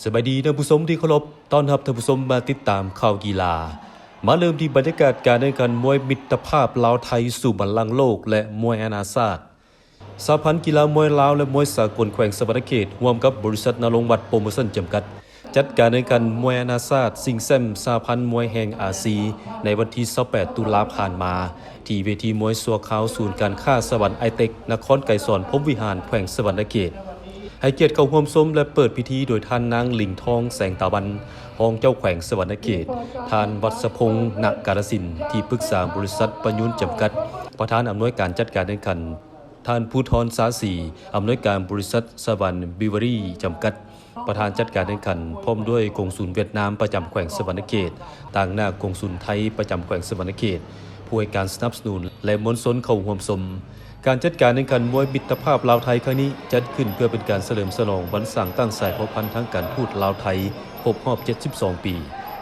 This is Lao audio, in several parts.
ສະບາຍດີທ່ານຜູ້ຊົມທີ່ເຄົາລົບ, ຕ້ອນຮັບທ່ານຜູ້ຊົມມາຕິດຕາມຂ່າວກິລາ. ມາເລີ່ມທີ່ບັນຍາກາດການແຂ່ງຂັນມວຍມິດຕະພາບລາວໄທສູ່ບັນລັງໂລກ ແລະ ມວຍອານາຊາດ. ສະຫະພັນກິລາມວຍລາວ ແລະ ມວຍສາກົນແຂວງສະຫວັນນະເຂດ ຮ່ວມກັບບໍລິສັດນະລົງວັດໂປຣໂມຊັນຈຳກັດ ຈັດການແຂ່ງຂັນມວຍອານາຊາດຊິງແຊັມສະຫະພັນມວຍແຫ່ງອາຊີ ໃນວັນທີຊາວແປດຕຸລາຜ່ານມາ ທີ່ເວທີມວຍຊົ່ວຄາວສູນການຄ້າສະຫວັນໄອເຕັກ ນະຄອນໄກສອນ ພົມວິຫານ ແຂວງສະຫວັນນະເຂດ. ໃຫ້ກຽດເຂົ້າຮ່ວມຊົມ ແລະ ເປີດພິທີໂດຍທ່ານນາງ ລິງທອງ ແສງຕາວັນ ຮອງເຈົ້າແຂວງສະຫວັນນະເຂດ, ທ່ານ ວັດສະພົງ ນະກາລະສິນ ທີ່ປຶກສາບໍລິສັດປະຍູນຈຳກັດ, ປະທານອຳນວຍການຈັດການແຂ່ງຂັນ, ທ່ານ ພູທອນ ສາສີ ອຳນວຍການບໍລິສັດສະຫວັນບຣີເວີຣີຈຳກັດ, ປະທານຈັດການແຂ່ງຂັນ ພ້ອມດ້ວຍກົງສຸນຫວຽດນາມປະຈຳແຂວງສະຫວັນນະເຂດ, ຕາງໜ້າກົງສຸນໄທປະຈຳແຂວງສະຫວັນນະເຂດ, ຜູ້ໃຫ້ການສະໜັບສະໜູນ ແລະ ມວນຊົນເຂົ້າຮ່ວມຊົມ. ການຈັດການແຂ່ງຂັນມວຍມິດຕະພາບລາວໄທຄັ້ງນີ້ ຈັດຂຶ້ນເພື່ອເປັນການສະເຫຼີມສະຫຼອງວັນສ້າງຕັ້ງສາຍພົວພັນທາງການທູດລາວໄທຄົບຮອບເຈັດສິບສອງປີ,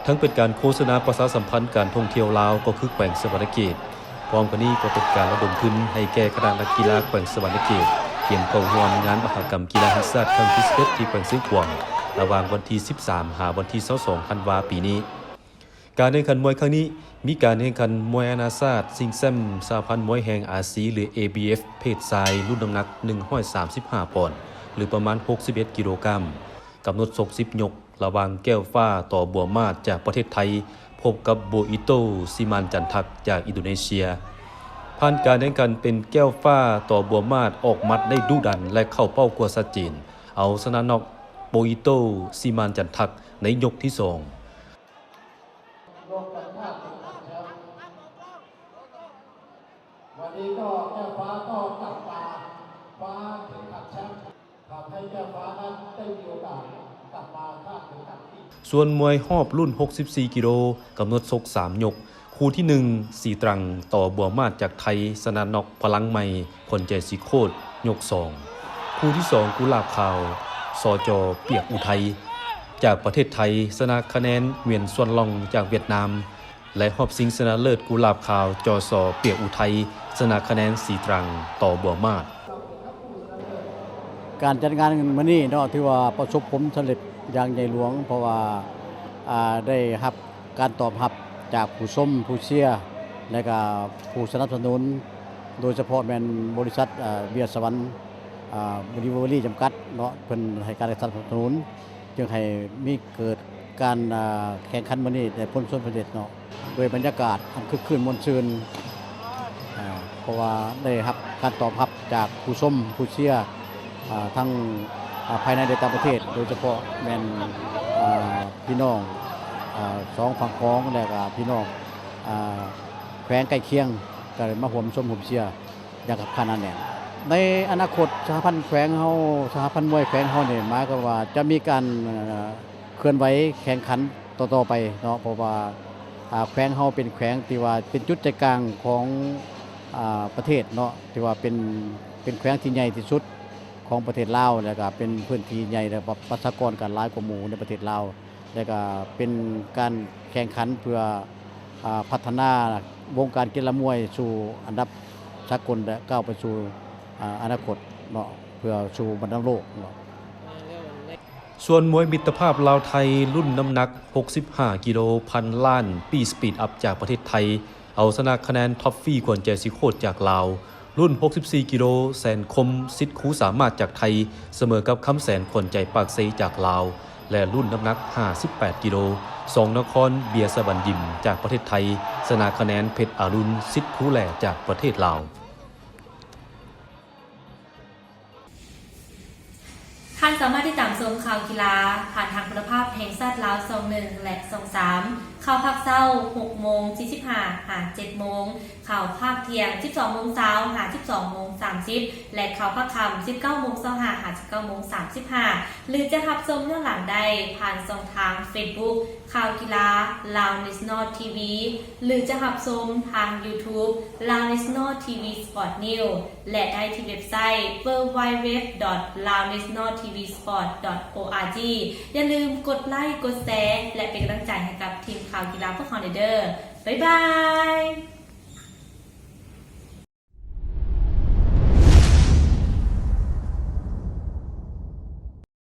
ທັງເປັນການໂຄສະນາປະຊາສຳພັນການທ່ອງທ່ຽວລາວ ກໍຄືແຂວງສະຫວັນນະເຂດ. ພ້ອມກັນນີ້ກໍເປັນການລະດົມທຶນໃຫ້ແກ່ຄະນະນັກກິລາແຂວງສະຫວັນນະເຂດ ກຽມເຂົ້າຮ່ວມງານມະຫະກຳກິລາແຫ່ງຊາດຄັ້ງທີສິບເອັດ ທີ່ແຂວງຊຽງຂວາງ ລະຫວ່າງວັນທີສິບສາມ ຫາວັນທີຊາວສອງ ທັນວາ ປີນີ້. ການແຂ່ງຂັນມວຍຄັ້ງນີ້ ມີການແຂ່ງຂັນມວຍອານາຊາດຊິງແຊັມສະຫະພັນມວຍແຫ່ງອາຊີ ຫຼື ເອບີເອັຟ ເພດຊາຍ ລຸ້ນນ້ຳໜັກໜຶ່ງຮ້ອຍສາມສິບຫ້າປອນ ຫຼື ປະມານຫົກສິບເອັດກິໂລກຣາມ, ກຳນົດຊົກສິບຍົກ ລະຫວ່າງແກ້ວຟ້າ ຕອ ບົວມາດ ຈາກປະເທດໄທ ພົບກັບ ໂບອິໂຕ ຊີມານຈັນທັກ ຈາກອິນໂດເນເຊຍ. ຜ່ານການແຂ່ງຂັນເປັນແກ້ວຟ້າ ຕ ບົວມາດ ອອກໝັດໄດ້ດຸດັນ ແລະ ເຂົ້າເປົ້າກວ່າຊັດເຈນ, ເອົາຊະນະນັອກ ໂບອິໂຕ ຊີມານຈັນທັກ ໃນຍົກທີສອງ. ສ່ວນມວຍຮອບລຸ້ນຫົກສິບສີ່ກິໂລ ກຳນົດຊົກສາມຍົກ, ຄູ່ທີໜຶ່ງ ສີຕຣັງ ຕ ບົວມາດ ຈາກໄທ ຊະນະນັອກ ພະລັງໃໝ່ ຂວັນໃຈສີໂຄດ ຍົກສອງ, ຄູ່ທີສອງ ກຸຫຼາບຂາວ ສ ຈ ປຽກອຸໄທ ຈາກປະເທດໄທ ຊະນະຄະແນນ ຫວຽນ ຊວນລອງ ຈາກຫວຽດນາມ ແລະ ຮອບຊິງຊະນະເລີດ ກຸຫຼາບຂາວ ຈ ສ ປຽກອຸໄທ ຊະນະຄະແນນ ສີຕຣັງ ຕ ບົວມາດ. ການຈັດງານມື້ນີ້ເນາະ ຖືວ່າປະສົບຜົນສຳເລັດຢ່າງໃຫຍ່ຫຼວງ ເພາະວ່າ ອ່າ ໄດ້ຮັບການຕອບຮັບຈາກຜູ້ຊົມ ຜູ້ເຊຍ ແລະ ກະຜູ້ສະໜັບສະໜູນ ໂດຍສະເພາະແມ່ນບໍລິສັດ ເອ່ອ ເບຍສະຫວັນ ອ່າ ບຣີເວີຣີຈຳກັດເນາະ ເພິ່ນໃຫ້ການສະໜັບສະໜູນ ຈຶ່ງໃຫ້ມີເກີດການ ອ່າ ແຂ່ງຂັນມື້ນີ້ໄດ້ຜົນສຳເລັດເນາະ ໂດຍບັນຍາກາດອັນຄຶກຄື້ນມ່ວນຊື່ນ ອ່າ ເພາະວ່າໄດ້ຮັບການຕອບຮັບຈາກຜູ້ຊົມ ຜູ້ເຊຍ ອ່າ ທັງ ອ່າ ພາຍໃນ ແລະ ຕ່າງປະເທດ ໂດຍສະເພາະແມ່ນ ອ່າ ພີ່ນ້ອງ ອ່າ ສອງຝັ່ງຂອງ ແລະ ກະພີ່ນ້ອງ ອ່າ ແຂວງໃກ້ຄຽງ ກະໄດ້ມາຮ່ວມຊົມຮ່ວມເຊຍ ຢ່າງຄັບຂະໜາດແໜ້ນ. ໃນອະນາຄົດ ສະຫະພັນແຂວງເຮົາ ສະຫະພັນມວຍແຂວງເຮົານີ້ ໝາຍຄວາມວ່າຈະມີການ ເອີ ເຄື່ອນໄຫວແຂ່ງຂັນຕໍ່ໆໄປເນາະ ເພາະວ່າ ອາ ແຂວງເຮົາເປັນແຂວງທີ່ວ່າເປັນຈຸດໃຈກາງຂອງ ອາ ປະເທດເນາະ ທີ່ວ່າເປັນ ເປັນແຂວງທີ່ໃຫຍ່ທີ່ສຸດຂອງປະເທດລາວ ແລ້ວກະເປັນພື້ນທີ່ໃຫຍ່ ແລ້ວປະຊາກອນກະຫຼາຍກວ່າໝູ່ໃນປະເທດລາວ. ແລະກະເປັນການແຂ່ງຂັນເພື່ອ ອາ ພັດທະນາວົງການກິລາມວຍສູ່ອັນດັບສາກົນ ແລະ ກ້າວໄປສູ່ ອາ ອະນາຄົດເນາະ ເພື່ອສູ່ບັນລັງໂລກເນາະ. ສ່ວນມວຍມິດຕະພາບລາວໄທ ລຸ້ນນ້ຳໜັກຫົກສິບຫ້າກິໂລ ພັນລ້ານ ປີສະປີດອັບ ຈາກປະເທດໄທ ເອົາຊະນະຄະແນນ ທັອບຟຣີ ຂວັນໃຈສີໂຄດ ຈາກລາວ, ລຸ້ນຫົກສິບສີ່ກິໂລ ແສນຄົມ ສິດຄູສາມາດ ຈາກໄທ ສະເໝີກັບ ຄຳແສນ ຂວັນໃຈປາກເຊ ຈາກລາວ ແລະ ລຸ້ນນ້ຳໜັກຫ້າສິບແປດກິໂລ ສອງ ນະຄອນ ເບຍສະຫວັນຍິມ ຈາກປະເທດໄທ ຊະນະຄະແນນ ເພັດອາລຸນ ສິດຄູແຫຼ ຈາກປະເທດລາວ. ທ່ານສາມາດຕິດຕາມຊົມຂ່າວກິລາຜ່ານທາງໂທລະພາບແຫ່ງຊາດລາວ ຊ່ອງໜຶ່ງ ແລະ ຊ່ອງສາມ ຂ່າວພາກເຊົ້າ ຫົກໂມງສີ່ສິບຫ້າ ຫາ ເຈັດໂມງ, ຂ່າວພາກທ່ຽງ ສິບສອງໂມງຊາວ ຫາ ສິບສອງໂມງສາມສິບ ແລະ ຂ່າວພາກຄ່ຳ ສິບເກົ້າໂມງຊາວຫ້າ ຫາ ສິບເກົ້າໂມງສາມສິບຫ້າ ຫຼື ຈະຮັບຊົມຍ້ອນຫຼັງໄດ້ຜ່ານຊ່ອງທາງເຟສບຸກ ຂ່າວກິລາ Lao National ທີ ວີ ຫຼື ຈະຮັບຊົມທາງ YouTube Lao National ທີ ວີ Sport News ແລະ ໄດ້ທີ່ເວັບໄຊ www.laonationaltvsport.org. ຢ່າລືມກົດໄລ, ກົດແຊ ແລະ ເປັນກຳລັງໃຈໃຫ້ກັບທີມຂ່າວກິລາພວກເຮົາແດ່ເດີ. ບາຍບາຍ.